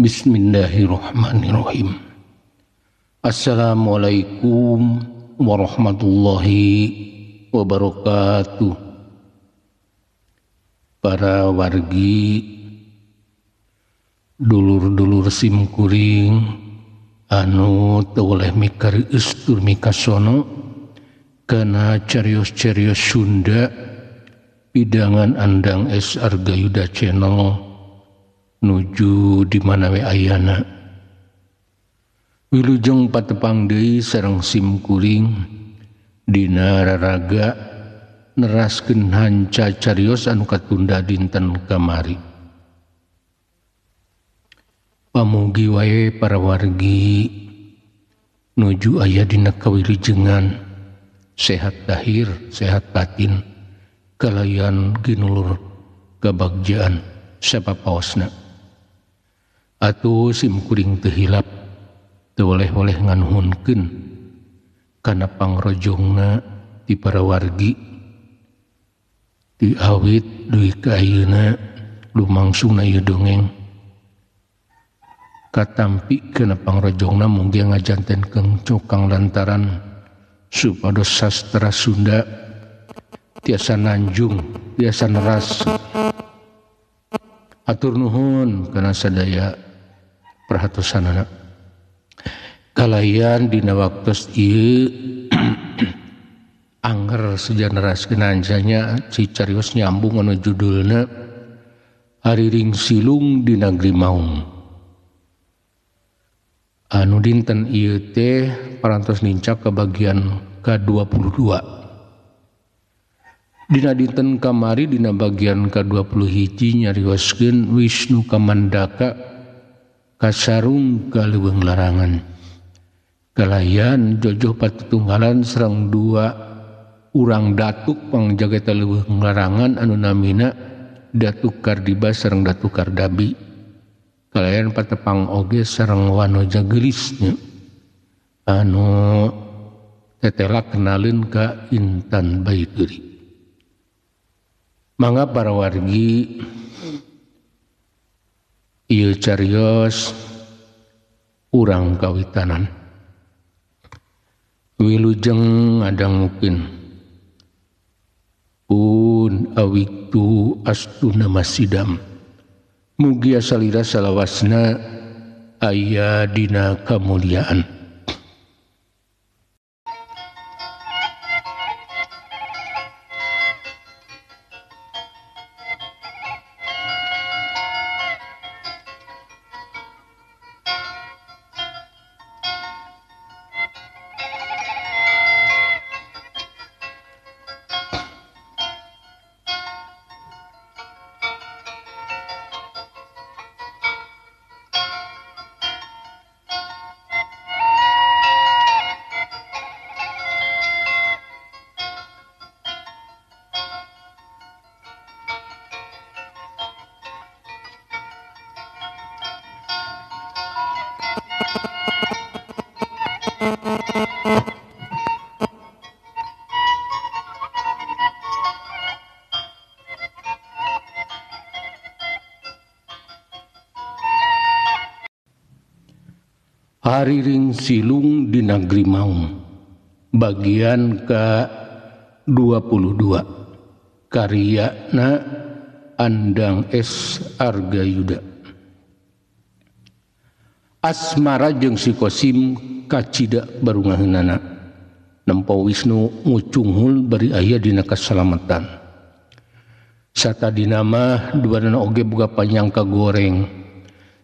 Bismillahirrahmanirrahim. Assalamualaikum warahmatullahi wabarakatuh. Para wargi, dulur-dulur simkuring anu teu oleh mikareueus tur mikasono kana carios-carios Sunda pidangan Andang S Argayuda Channel nuju di mana we ayana. Wilujeng patepang deui sareng simkuring dina raraga neraskeun hanca carios anu katunda dinten kamari. Pamugi wae para wargi nuju aya dina kawilujengan, sehat dahir, sehat batin, kalayan ginulur kabagjaan sapapaosna. Atuh simkuring teu hilap teu oleh-oleh nganuhunkeun kana pangrojongna ti para wargi ti awit dugi ka ayeuna lumangsungna ieu dongeng. Katampi kana pangrojongna munggi ngajantenkeun cukang lantaran supados sastra Sunda tiasa nanjung, tiasa neras. Atur nuhun kana sadaya perhatosanana. Kalayan dina waktos ieu anger sejaneraskeun anjanya cicarios nyambung anu judulna Hariring Silung di Nagri Maung. Anu dinten ieu teh parantos nincak ke bagian ka-22. Dina dinten kamari dina bagian ka-21 nyarioskeun Wisnu Kamandaka kasarung ka leuweung larangan. Kalayan jojoh patutunggalan sareng dua urang datuk pangjaga leuweung larangan anu namina Datuk Kardiba sareng Datuk Kardabi. Kalayan patepang oge sareng Wanoja geulisnya anu tetela kenalin ka Intan Baiduri. Mangga para wargi ieu carios urang kawitanan. Wilujeng ngadangukeun pun awiktu astuna masidam. Mugia salira salawasna aya dina kamuliaan. Hariring Silung di Nagri Maung bagian ke-22 karyana Andang S Argayuda. Asmara jeung si Kosim kacida barungaheunana nempo Wisnu ngucunghul bari aya dina kasalamatan. Satadina mah duanana oge boga panyangka goreng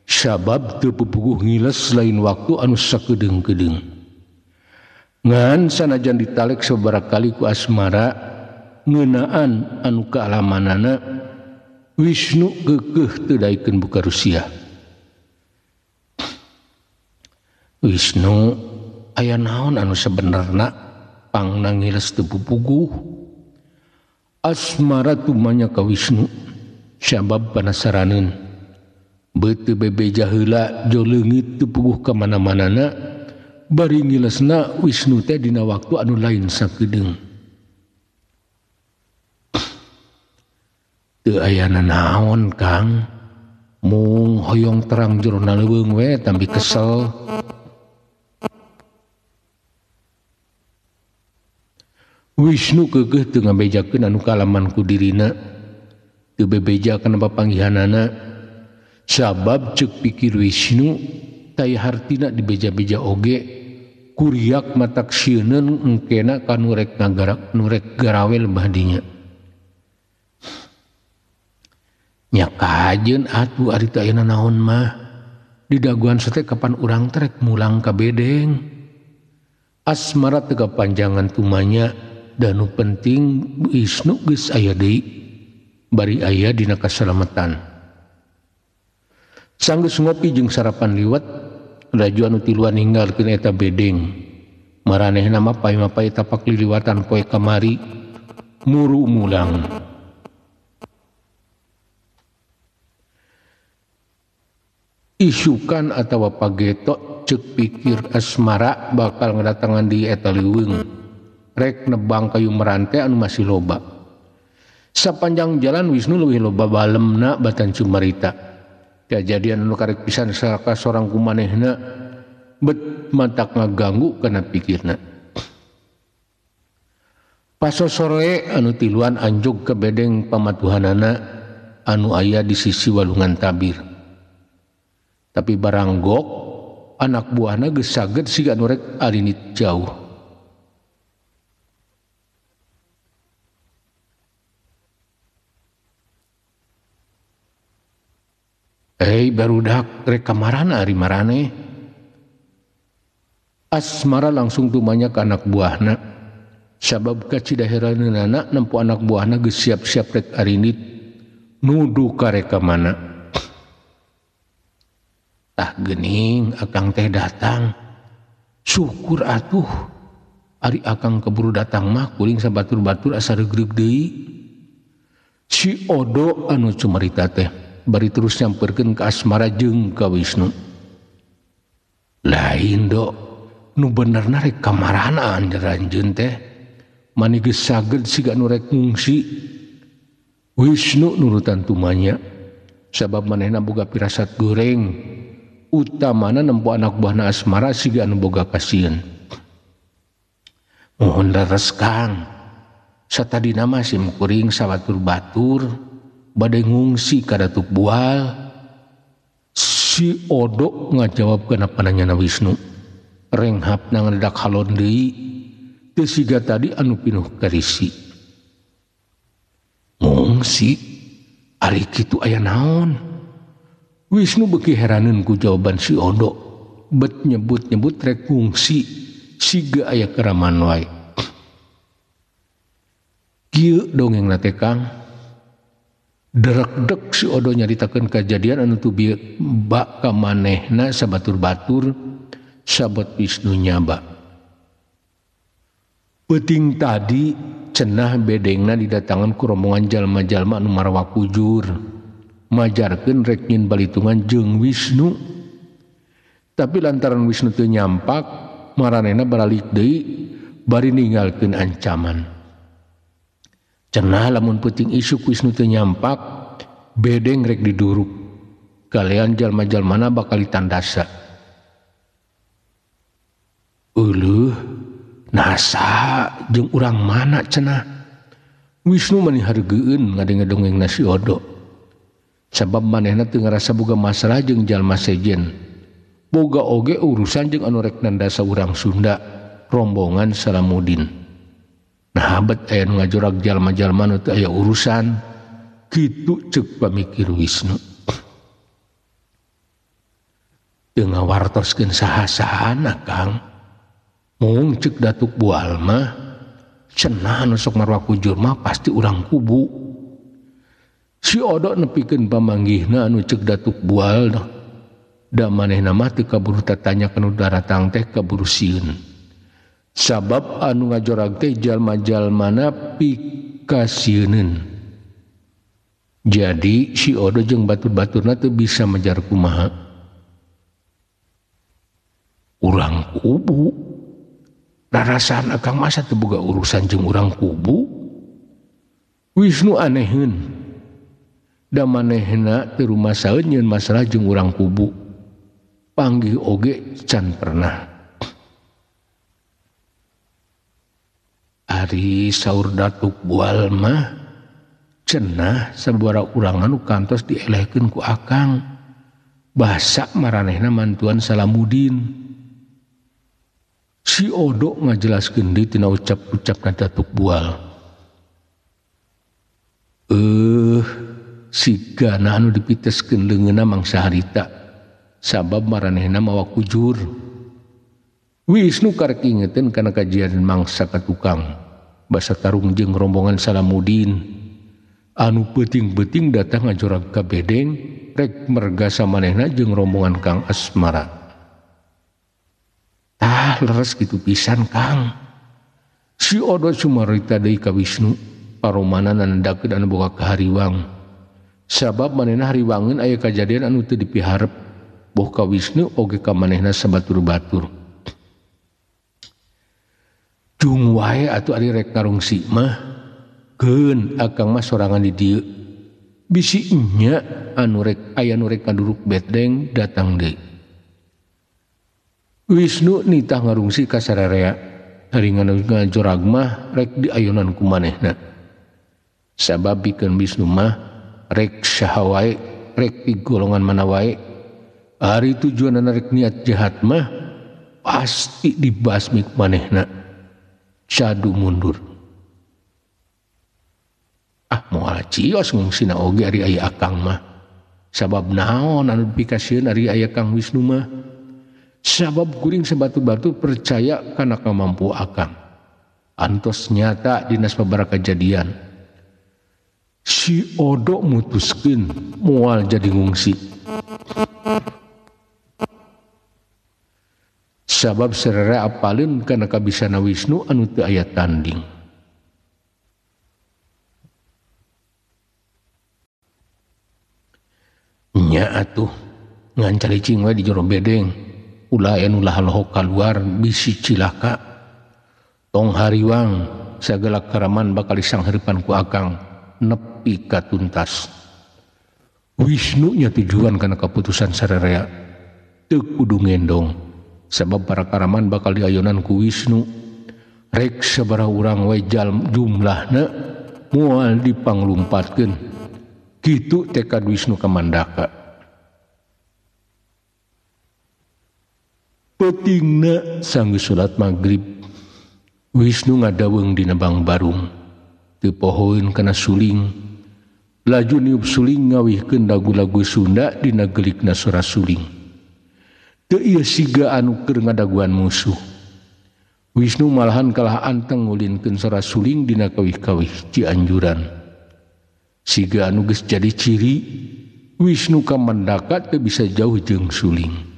sabab teu pupuguh ngiles lain waktu anu sakedeung-kedeung. Ngan sanajan ditalek sababaraha kali ku Asmara ngeunaan anu kaalamanana Wisnu keukeuh teu daekeun buka Rusia. Wisnu aya naon anu sabenerna pangna ngiles teu pupuguh. Asmara tumanya ka Wisnu sabab panasaraneun. Beuteung bebeja heula jo leungit teu puguh ka mana-manana bari ngilesna Wisnu teh dina waktu anu lain sakedeung. Teu aya nanaon Kang, Mung hoyong terang jerona leuweung we tambi kesel. Wisnu keukeuh teu ngabejakeun anu kalaman ku dirina. Teu bebeja kana papanggihanana. Sabab ceuk pikir Wisnu taya hartina dibeja-beja oge kuriak matak sieuneun engkena ka nu rek ngagarak nu rek garawe lebah dinya. Nya kajeun atuh ari teh ayeuna naon mah di daguan sate kapan urang teh rek mulang ka bedeng. Asmara teu kapanjangan tumanya dan nu penting Wisnu geus aya deui bari aya dina kasalametan. Sanggeus ngopi jeung sarapan liwet laju anu tiluan ninggalkeun eta bedeng. Maranehna mah pai-mapay tapak liliwatan poe kamari muru mulang. Isukan atawa pageto ceuk pikir Asmara bakal ngadatangan di eta leuweung. Rek nebang kayu merante anu masih loba. Sapanjang jalan Wisnu leuwih loba balemna batan cumarita. Kajadian anu karek pisan saka sorang kumanehna bet matak ngaganggu kana pikirna. Pasosore anu tiluan anjog ke bedeng pamatuhanana anu aya di sisi walungan tabir. Tapi baranggok anak buahna geus saged siga nu rek alinit jauh. Hei barudak rek kamarana ari marane. Asmara langsung tumanya ke anak buahna. Sabab kacidaheraneunana nempo anak buahna geus siap-siap rek arinit nuduh ka rek ka mana. Tah geuning akang teh datang. Syukur atuh ari akang keburu datang mah kuring sabatur-batur asa reugreug deui. Si Odo anu cumarita teh bari terus nyamperkeun ka Asmara jeung ka Wisnu. Lain do, nu benerna rek kamarana anjeun teh. Mani geus saged siga nu rek ngungsi. Wisnu nurutan tumanya. Sabab manehna boga pirasat goreng. Utamana nempo anak buahna Asmara siga anu boga kasieun. Mohon leres Kang. Satadina mah sim kuring sabatur-batur bade ngungsi ka Datuk Bual. Si Odo ngajawab kana pananyana Wisnu. Renghapna ngadedak halon deui teu siga tadi anu pinuh karisi. Ngungsi ari kitu aya naon? Wisnu beuki heraneun ku jawaban si Odo. Bet nyebut-nyebut rek ngungsi siga aya keraman wae. Kieu dongengna teh Kang. Derekdek si Odo nyaritakeun kajadian anu teu bak ka manehna sabatur-batur sabot Wisnu nyaba. Peuting tadi cenah bedengna didatangan ku rombongan jalma-jalma anu marawa kujur. Majarkeun rek nyin balitungan jeung Wisnu. Tapi lantaran Wisnu teu nyampak, maranehna baralik deui bari ninggalkeun ancaman. Cenah lamun peuting isuk Wisnu teu nyampak, bedeng rek diduruk. Kalian jalma-jalmana bakal ditandasa. Euleuh, nasa jeung urang mana cenah? Wisnu mani hareugeun ngadenge-dongengna si Odo. Sabab manehna teu ngarasa boga masalah jeung jalma sejen. Boga oge urusan jeung anu rek nandasa urang Sunda, rombongan Salamudin. Nah bet aya nu ngajorag jalma-jalma nu teu aya urusan. Kitu ceuk pamikir Wisnu. Teu ngawartoskeun saha-sahana Kang. Mung ceuk Datuk Bual mah cenah anu sok marwa kujur mah pasti urang kubu. Si Odo nepikeun pamanggihna anu ceuk Datuk Bual da manehna mah teu kaburu tatanya kana daratang teh kaburu sieun. Sabab anu ngajorag teh jalma-jalmana pikasieuneun. Jadi si Odo jeung batur-baturna teu bisa mejar kumaha. Urang kubu. Rarasaan akang masa teu boga urusan jeung urang kubu. Wisnu aneheun. Da manehna teu rumasaeun nyeun masalah jeung urang kubu. Panggih oge can pernah. Ari saur Datuk Bual mah cenah sabaraha urang anu kantos dielehkeun ku Akang. Basa maranehna mantuan Salamudin. Si Odo ngajelaskeun deui tina ucap-ucapna Datuk Bual. Sigana anu dipiteskeun leungeunna mangsa harita sabab maranehna mawa kujur. Wisnu karek ingeteun kana kajian mangsa ka tukang basa tarung jeung rombongan Salamudin anu peuting-peuting datang ngajorag ka bedeng rek merga samanehna jeung rombongan Kang Asmara. Tah leres kitu pisan Kang. Si Odo sumarita deui ka Wisnu paromanan nandakeun anu boga kahariwang. Sabab manehna hariwangeun aya kajadian anu teu dipiharep boh ka Wisnu oge ka manehna sabatur-batur. Jung wae atuh ari rek ngarungsi mah keun Akang mah sorangan di dieu. Bisi nya anu rek aya nu rek ngaduruk bedeng datang deui. Wisnu nitah ngarungsi ka sararea ari ngajorag mah rek diayonan ku manehna. Sabab bikeun Wisnu mah rek saha wae rek di golongan mana wae ari tujuanna rek niat jahat mah pasti dibasmi ku manehna. Cadu mundur. Ah moal cios ngungsina oge ari aya Akang mah. Sabab naon anu dipikasieun ari aya Kang Wisnu mah? Sabab kuring sabatu-batu percaya kana kamampu Akang. Antos nyata dina sababaraha kajadian. Si Odo mutuskeun moal jadi ngungsi. Sabab serere apalin kana kabisana Wisnu anu teu aya tanding. Nya atuh ngan calicing we di jero bedeng. Ulah anu ulah lohok kaluar bisi cilaka. Tong hariwang sagala karaman bakal disanghareupan ku Akang nepi ka tuntas. Wisnu nya tujuan kana kaputusan sarerea teu kudu ngendong. Sabab para karaman bakal diayonan ku Wisnu. Rek sabaraha urang we jumlahna moal dipanglumpatkeun. Kitu tekad Wisnu Kamandaka. Peutingna sanggeus salat magrib, Wisnu ngadaweung dina bangbarung. Teu pohoeun kana suling. Laju niup suling ngawihkeun lagu-lagu Sunda dina gelikna sora suling. Teu ieu siga anu keur ngadaguan musuh. Wisnu malahan kalah anteng ngulinkeun sora suling dina kawih-kawih Cianjuran. Siga anu geus jadi ciri, Wisnu Kamandaka teu bisa jauh jeung suling.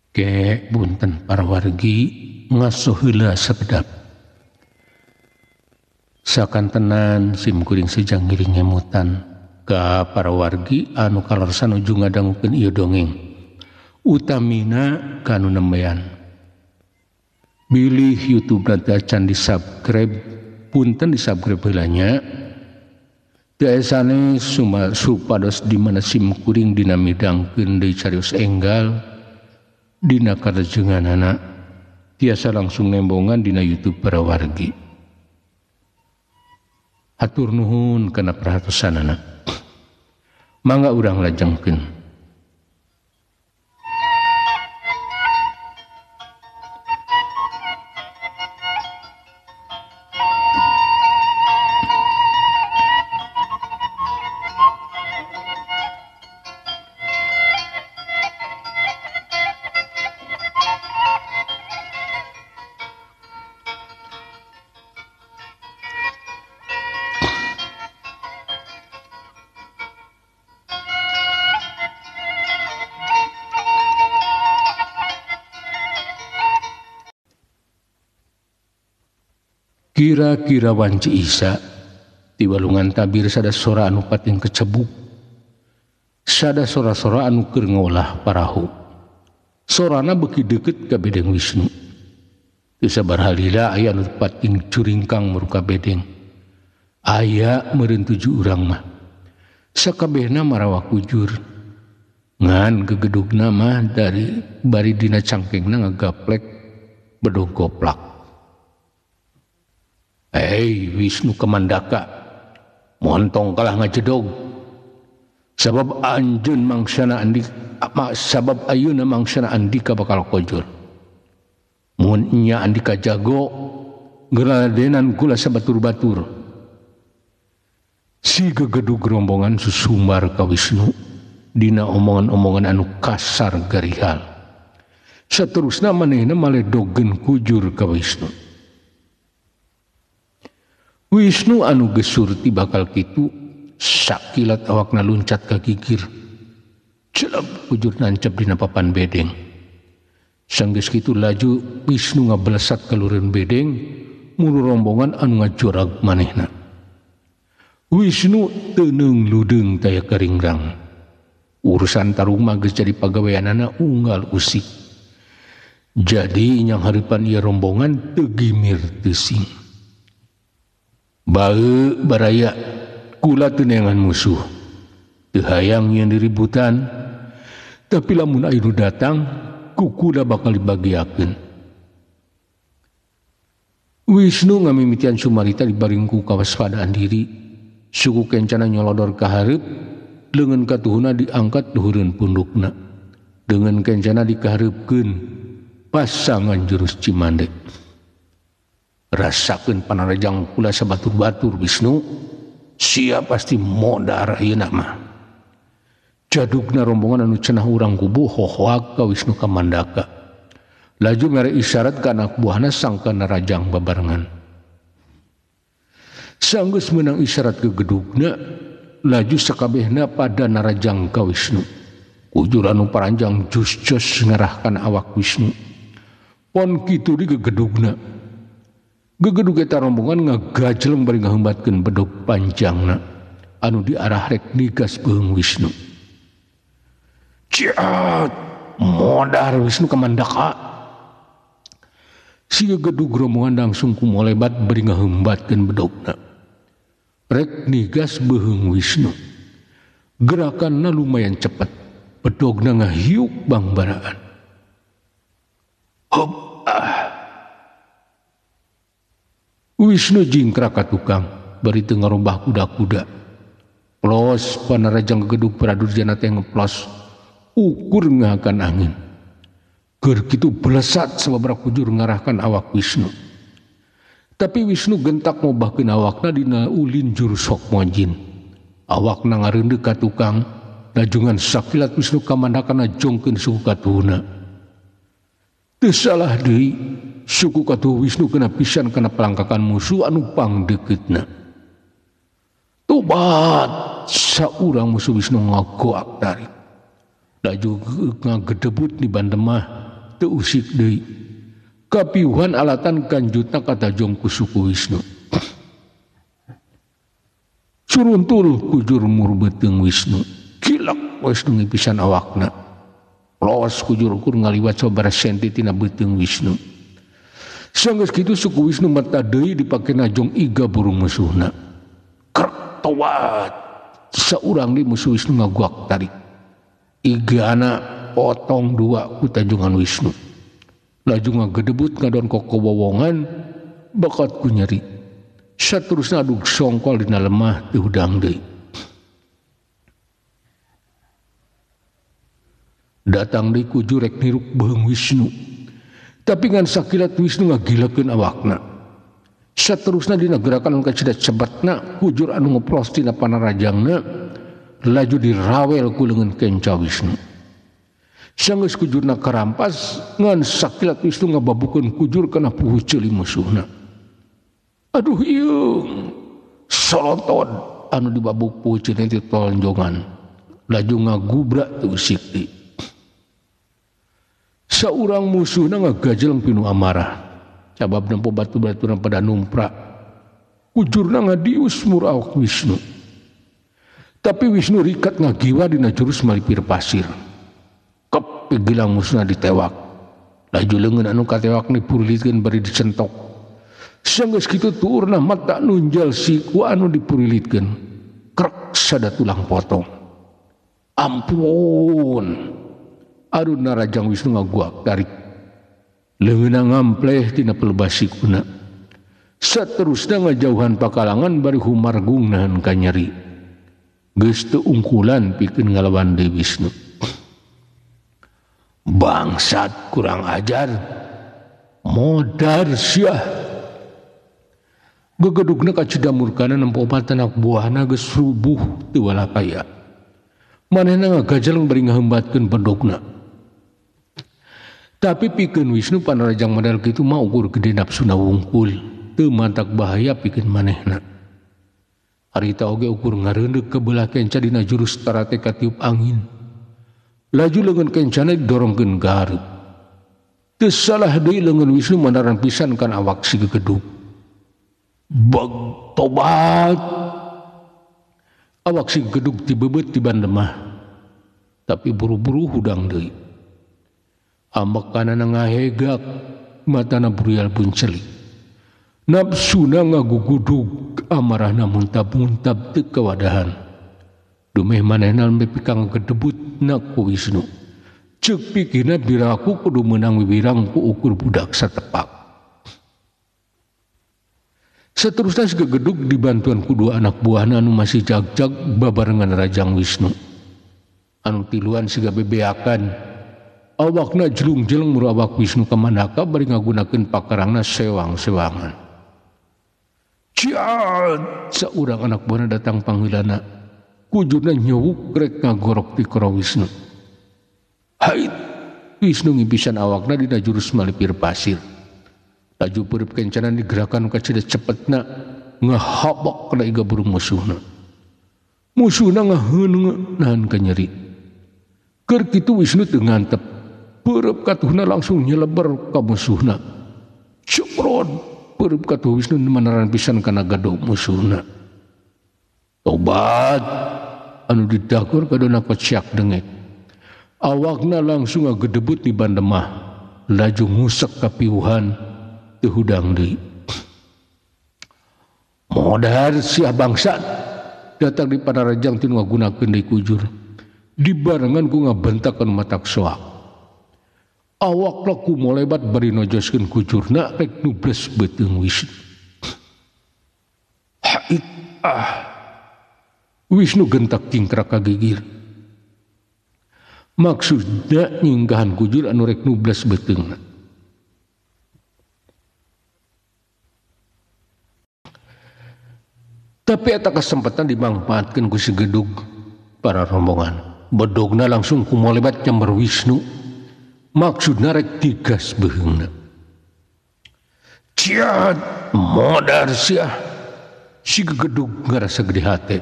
Ke bunten para wargi ngaso heula sapedap. Sakantenan sim kuring sejang ngiring ngemutan ka para wargi anu kalersan nuju ngadangukeun ieu dongeng. Utamina kanu nembean. Bilih YouTube nanti acan di-subscribe, punten di-subscribe heula nya. Teu esane supados di mana sim kuring dina midangkeun deui carios enggal dina karajenganana tiasa langsung nembongan dina YouTube para wargi. Hatur nuhun kana perhatosanana. Mangga urang lajengkeun. Kira-kira wanci Isa di walungan tabir sada sora anu pating kecebuk. Sada sora-sora anu keur ngolah parahu. Sorana beuki deukeut ka bedeng Wisnu. Teu sabar halila aya anu pating curingkang muruka bedeng. Aya meureun tujuh urang mah. Sakabehna marawa kujur. Ngan gegedugna mah dari bari dina cangkengna ngagaplek bedog goplak. Hei Wisnu Kamandaka, montong kalah ngajedog. Sabab anjeun mangsana andika, sabab ayeuna mangsana andika bakal kojur. Mun nya andika jago, ngeladenan kula sabatur-batur. Si gegedug rombongan susumbar ka Wisnu dina omongan-omongan anu kasar garihal. Saterusna manehna maledogeun kujur ka Wisnu. Wisnu anu gesur ti bakal kitu sakilat awakna luncat ka gigir. Celep kujur nancep dina papan bedeng. Sanggeus kitu laju Wisnu ngabelesat ka lureun bedeng muru rombongan anu ngajorag manehna. Wisnu teuneung ludeung taya karingrang. Urusan tarung mah geus jadi pagaweanana unggal usik. Jadi nyang hareupan ieu rombongan teu gimir teu sing. Bae baraya kula teu neangan musuh. Teu hayang nyeun diributan. Tapi lamun aya nu datang ku kula bakal dibagiakeun. Wisnu ngamimitian sumarita dibaring ku kawaspadaan diri. Suku kencana nyolodor ka hareup, leungeun katuhuna diangkat luhureun pundukna. Dengan kencana dikahareupkeun pasangan jurus Cimande. Rasakeun panarajang kula sabatur-batur Wisnu, sia pasti modar ayeuna mah. Jadugna rombongan anu cenah urang kubu hohoak ka Wisnu Kamandaka. Laju mere isyarat ka anak buahna sangka narajang babarengan. Sanggeus meunang isyarat gegedugna, laju sakabehna pada narajang ka Wisnu. Kujur anu paranjang jus-jus ngarahkan awak Wisnu. Pon kitu di gegedugna. Gegedug eta rombongan ngagajleng bari ngahembatkeun bedog panjangna anu diarah rek nigas beuheung Wisnu. Ciat, modar Wisnu Kamandaka. Si gegedug rombongan langsung kumolebat bari ngahembatkeun bedogna. Rek nigas beuheung Wisnu. Gerakanna lumayan cepet. Bedogna ngahiuk bangbaraan. Hop ah. Wisnu jingkrak ka tukang bari teu ngarobah kuda-kuda. Plos panarajang gegedug Pradurjana teh ngeplos ukur ngahakan angin. Keur kitu belesat sababaraha kujur ngarahkan awak Wisnu. Tapi Wisnu gentak ngobahkeun awakna dina ulin jurus Hokmojin. Awakna ngareundeuh ka tukang, lajungan sakilat Wisnu Kamandaka jongkeun suku katuhuna. Teu salah deui, suku katuh Wisnu kena pisan kana palangkakan musuh anu pangdekeutna. Tobat, saurang musuh Wisnu ngagoak tarik. Laju ngagedebut di bandemah teu usik deui. Kapiuhan alatan kanjutna katajong ku suku Wisnu. Suruntul kujur murbeuteung Wisnu. Kilak Wisnu ngipisan awakna. Los kujur ukur ngaliwat sabaraha senti tina beuteung Wisnu. Sanggeus kitu suku Wisnu mata deui dipake najong iga burung musuhna. Krek towat. Saurang di musuh Wisnu ngaguak tarik. Igana potong dua ku tajungan Wisnu. Laju ngagedebut ngadon kokowowongan bakat ku nyeri. Saterusna adug songkol dina lemah teu hudang deui. Datang deui kujur rek niruk beuheung Wisnu. Tapi ngan sakilat Wisnu ngagilakeun awakna. Saterusna dina gerakan anu kacida cebetna kujur anu ngeplos tina panarajangna laju dirawel ku leungeun kenca Wisnu. Sanggeus kujurna karampas ngan sakilat Wisnu ngababukeun kujur kana puhu ceuli musuhna. Aduh ieu soloton anu dibabuk puhu ceuli teh tonjongan. Laju ngagubrak teu usik deui. Saurang musuhna ngagajeleng pinu amarah. Sabab nempo batu-baturan pada numprak. Kujurna ngadius mur awak Wisnu. Tapi Wisnu rikat ngagiwa dina jurus malipir pasir. Kep gilang musuhna ditewak. Laju leungeun anu katewak dipurilitkeun bari dicentok. Sanggeus kitu tuurna mata nunjal siku anu dipurilitkeun. Krek sada tulang potong. Ampun. Aduh narajang Wisnu ngaguak tarik. Leungeunna ngampleh tina pelebas sikuna. Saterusna ngajauhan pakalangan bari humargung nahan ka nyeri. Geus teu ungkulan pikeun ngalawan deui Wisnu. Bangsat kurang ajar. Modar sia. Gegedugna ka Cidamurkana nempo obat anak buahna geus rubuh teu walakaya. Manehna ngagajeleng bari ngahembatkeun pendokna. Tapi pikeun Wisnu panarajang model kitu mah ukur gede nafsuna wungkul. Teu mantak bahaya pikeun manehna. Harita oge ukur ngareundeuh ke belah kenca dina jurus tarate katiup angin. Laju leungeun kencana didorongkeun ka hareup. Teu salah deui leungeun Wisnu manaran pisan kan awak si gegedug. Beg tobat. Awak si gegedug tibebeut ti bandemah. Tapi buru-buru hudang deui. Ambekanana ngahegak, matana burial buncelik. Nafsuna ngagugudug, amarahna muntab-muntab teu kawadahan. Dumeh manehna nepi ka ngagedebut na ku Wisnu. Ceuk pikirna biraku kudu meunang wiwirang ku ukur budak satepak. Seterusna si gegedug dibantuan ku dua anak buahna anu masih jag-jag babarengan Rajang Wisnu. Anu tiluan siga bebeakan. Awakna jelung-jeleng muru awak Wisnu ka manaka bari ngagunakeun pakarangna sewang-sewangan. Ciat! Saurang anak buahna datang pangheulana. Kujurna nyewuk rek ngagorok ti koro Wisnu. Hait! Wisnu ngimpisan awakna dina jurus malipir pasir. Laju peureub kencana digerakan kacida cepetna ngahobok kana iga burung musuhna. Musuhna ngaheungeun nahan ka nyeri. Keur kitu Wisnu teu ngantep. Peureub katuhna langsung nyeleber ka musuhna. Ceprot! Peureub katuh Wisnu manaran pisan kana gado musuhna. Tobat! Anu didagur kadona kociak dengek. Awakna langsung ngagedebut di bandemah. Laju ngusek ka piuhan teu hudang deui. Modar sia bangsat datang di panarajang teu ngagunakeun deui kujur. Dibarengan ku ngabentak anu matak soak. Awakna ku molebat bari nojoskeun kujurna rek nubles beuteung Wisnu. Hait ah. Wisnu gentak cingkrak ka gigir. Maksudna nyinggahan kujur anu rek nubles beuteungna. Tapi eta kesempatan dimangfaatkeun ku si gedug para rombongan. Bedogna langsung ku molebat nyamber Wisnu. Maksudna rek digas beuheungna. Ciat modar sia. Si gegedug ngarasa gede hate.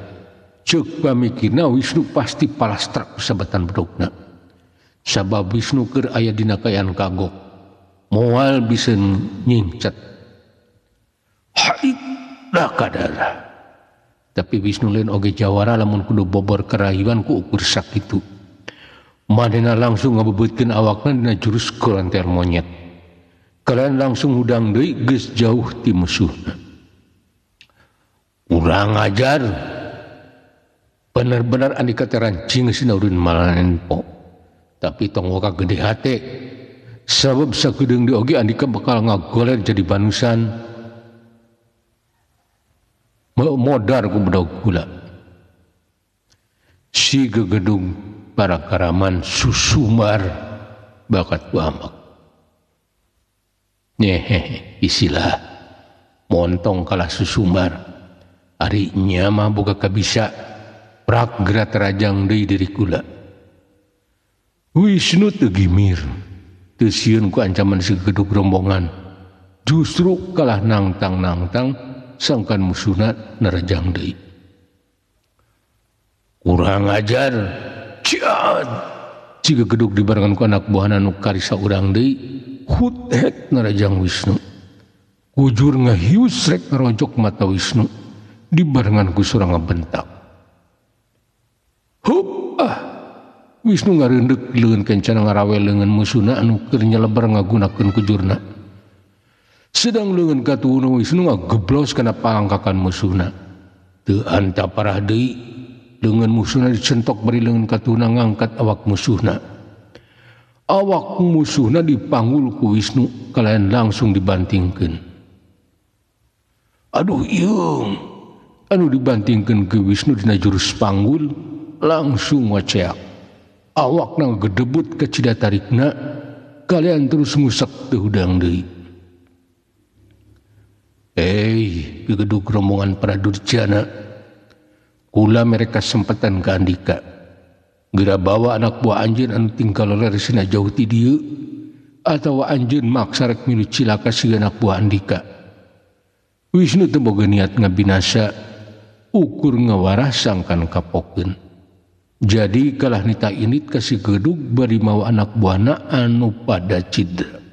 Ceuk pamikirna Wisnu pasti palastrak ku sabetan bedogna. Sabab Wisnu keur aya dina kaayaan kagok. Moal bisa nyingcet. Hait lah kadara. Tapi Wisnu lain oge jawara lamun kudu bobor kerayuan ku ukur sakitu. Manehna langsung ngabebeutkeun awakna dina jurus golanter monyet. Kalian langsung hudang deui geus jauh ti musuhna. Kurang ajar. Bener-bener andika teh rancing sinaurun malanempo. Tapi tong waka gede hate. Sabab sakedeung deui oge andika bakal ngagoler jadi banusan. Modar ku bedog gula. Si gegedung para karaman susumar bakat ku amak. Nyehehe isilah montong kalah susumar. Ari nya mah boga kabisa prak gerat rajang deui diri kula. Wisnu teu gimir, teu sieun ku ancaman si gegedug rombongan. Justru kalah nangtang-nangtang sangkan musuhna nerejang deui. Kurang ajar. Ciat. Ciga gedug dibarengan ku anak buahna nu karisa urang deui, hut hek nerejang Wisnu. Kujur ngahius rek ngarojok mata Wisnu dibarengan ku surang ngabentak. Hup ah. Wisnu ngareundek leungeun kencana ngarawe leungeun musuhna anu keur nyelebar ngagunakeun kujurna. Sedang leungeun katuhuna Wisnu ngageblos kana pangkakan musuhna. Teu anta parah deui leungeun musuhna dicentok bari leungeun katuhuna ngangkat awak musuhna. Awak musuhna dipanggul ku Wisnu kalayan langsung dibantingkeun. Aduh ieu anu dibantingkeun ku Wisnu dina jurus panggul langsung waceak. Awakna gedebut ke cida tarikna kalian terus ngusak teu hudang deui. Gegedug rombongan para durjana. Kula mereka sempatan ka Andika. Geura bawa anak buah anjeun anu tinggal loler sina jauh ti dieu atawa anjeun maksa rek milu cilaka siga anak buah Andika. Wisnu teu boga niat ngabinasa, ukur ngawarah sangkan kapokeun. Jadi kalah nita init kasih gedug bari mawa anak buahna anu pada cidra.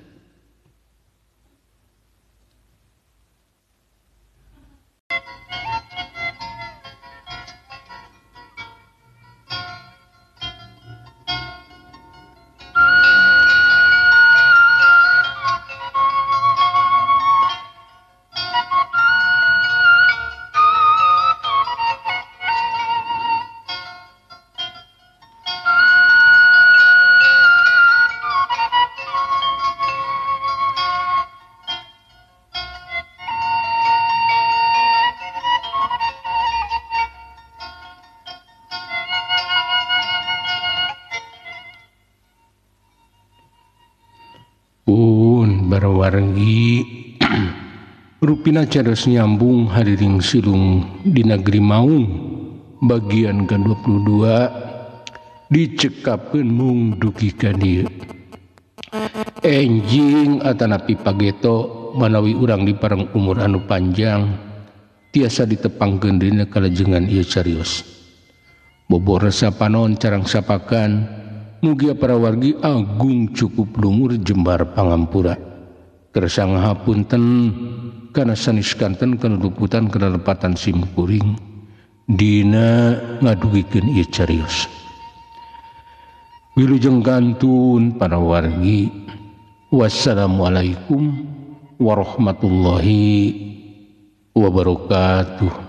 Wargi rupina cados nyambung hadiring silung di negeri Maung bagian ke-22 dicekapkeun mung dugi ka dieu. Enjing atanapi pageto manawi urang dipareng umur anu panjang tiasa ditepangkeun dina kalajengan ieu carios. Bobor resa panon carang sapakan mugia para wargi agung cukup lumur jembar pangampura. Kersa ngahapunten kana sanes kanten kana luputan kana lepatan simkuring dina ngadugikeun ieu carios. Wilujeng kantun para wargi. Wassalamualaikum warahmatullahi wabarakatuh.